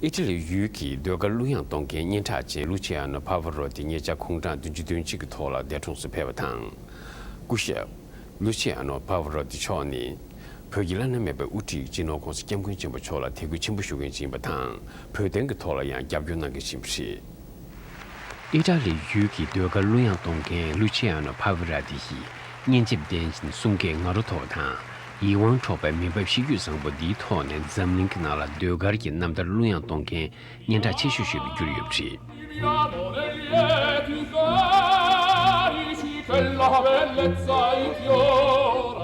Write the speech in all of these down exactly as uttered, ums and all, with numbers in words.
ཨི་ཊ་ལི་ཡུལ་གྱི་ཟློས་གར་གླུ་དབྱངས་གཏོང་མཁན་སྙན་གྲགས་ཅན་ལུ་ཆི་ཨ་ནོ་ཕ་ཝ་རོ་ཏི་ཉེ་ཆར་དགུང་གྲངས་བདུན་ཅུ་དོན་གཅིག་གི་ཐོག་ལ་འདས་གྲོངས་སུ་ཕེབས་པ་དང་། སྐུ་ཞབས་ལུ་ཆི་ཨ་ནོ་ཕ་ཝ་རོ་ཏི་མཆོག་ནི། བོད་ཀྱི་བླ་ན་མེད་པའི་དབུ་ཁྲིད་སྤྱི་ནོར་༸གོང་ས་༸སྐྱབས་མགོན་ཆེན་པོ་མཆོག་ལ་དད་གུས་ཆེན་པོ་ཞུ་མཁན་ཅིག་ཡིན་པ་དང་། བོད་དོན་གྱི་ཐོག་ལ་ཡང་རྒྱབ་སྐྱོར་གནང་མཁན་ཞིག་ཡིན་པ་རེད། ཨི་ཊ་ལི་ཡུལ་གྱི་ཟློས་གར་གླུ་དབྱངས་གཏོང་མཁན་ལུ་ཆི་ཨ་ནོ་ཕ་ཝ་ར་ཏི་ཡིས་སྙན་འཇེབས་ལྡན་ཅིང་གསུང་སྐད་ངར་པོ་ཐོགས་པ་དང་། ཡིད་དབང་འཕྲོག་པའི་མི་འབབ་གཤིས་རྒྱུད་བཟང་པོ་འདིའི་ཐོག་ནས་འཛམ་གླིང་གི་ནང་ལ་ཟློས་གར་གྱི་རྣམ་ཐར་གླུ་དབྱངས་གཏོང་མཁན་སྙན་གྲགས་ཆེ་ཤོས་ཤིག་ཏུ་གྱུར་ཡོད་པ་རེད།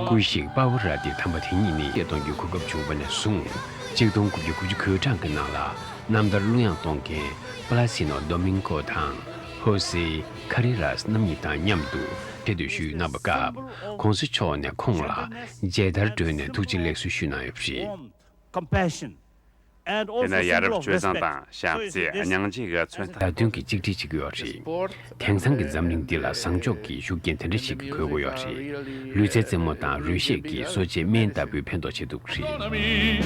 སྐུ་ཞབས་པ་ཝ་ར་ཏི་དམ་པ་དེ་ཉིད་ནི་སྐད་གཏོང་རྒྱུའི་གོ་སྐབས་བྱུང་བ་ནས་བཟུང་། གཅིག་སྟོང་དགུ་བརྒྱ་དགུ་བཅུ་གོ་གྲངས་ཀྱི་ནང་ལ་རྣམ་ཐར་གླུ་དབྱངས་གཏོང་མཁན་པ་ལ་སི་ནོ་ཌོ་མིང་ཀོ་དང་། ཧོ་སེ་ཁ་རེ་རཱས་རྣམ་གཉིས་དང་མཉམ་དུ་འཕྲད་དུ་བཞུགས་གནང་བ་སྐབས། ༸གོང་ས་མཆོག་ནས་ཁོང་ལ་མཇལ་དར་སྒྲོན་ནས་ཐུགས་རྗེ་ལེགས་གསོལ་ཞུས་གནང་ཡོད་པ་རེད། Compassion and also symbol of respect. དེ་ནས་ཡ་རབས་སྤྱོད་བཟང་དང་ཞབས་རྩེ་སྙིང་རྗེ་གི་མཚོན་རྟགས་དང་མདུན་གྱི་གཅིག་སྒྲིལ་བྱེད་ཀྱི་ཡོད་རེད། དེང་སང་གི་འཛམ་གླིང་འདི་ལ་བཟང་ཕྱོགས་ཀྱི་ཤུགས་རྐྱེན་དེ་འདྲ་ཞིག་གི་དགོས་མཁོ་ཡོད་རེད། ལུས་རྩལ་རྩེད་མོ་དང་རོལ་གཞས་ཀྱིས་གསོ་དཔྱད་སྨན་ལྟ་བུའི་ཕན་ཐོགས་བྱེད་ཐུབ་ཀྱི་རེད།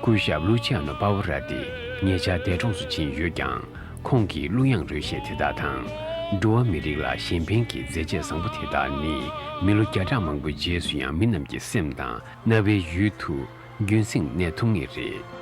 སྐུ་ཞབས་ལུ་ཆི་ཨ་ནོ་པ་ཝ་ར་ཏི་ཉེ་ཆར་འདས་གྲོངས་སུ་ཕྱིན་ཡོད་ཀྱང་། ཁོང་གི་གླུ་དབྱངས་རོལ་གཞས་དེ་དག་དང་། འགྲོ་བ་མི་རིགས་ལ་གཞན་ཕན་གྱི་མཛད་རྗེས་བཟང་པོ་དེ་དག་ནི། མི་ལོ་བརྒྱ་ཕྲག་མང་པོའི་རྗེས་སུ་ཡང་མི་རྣམས་ཀྱི་སེམས་དང་རྣ་བའི་ཡུལ་དུ་རྒྱུན་སྲིང་གནས་ཐུབ་ངེས་རེད།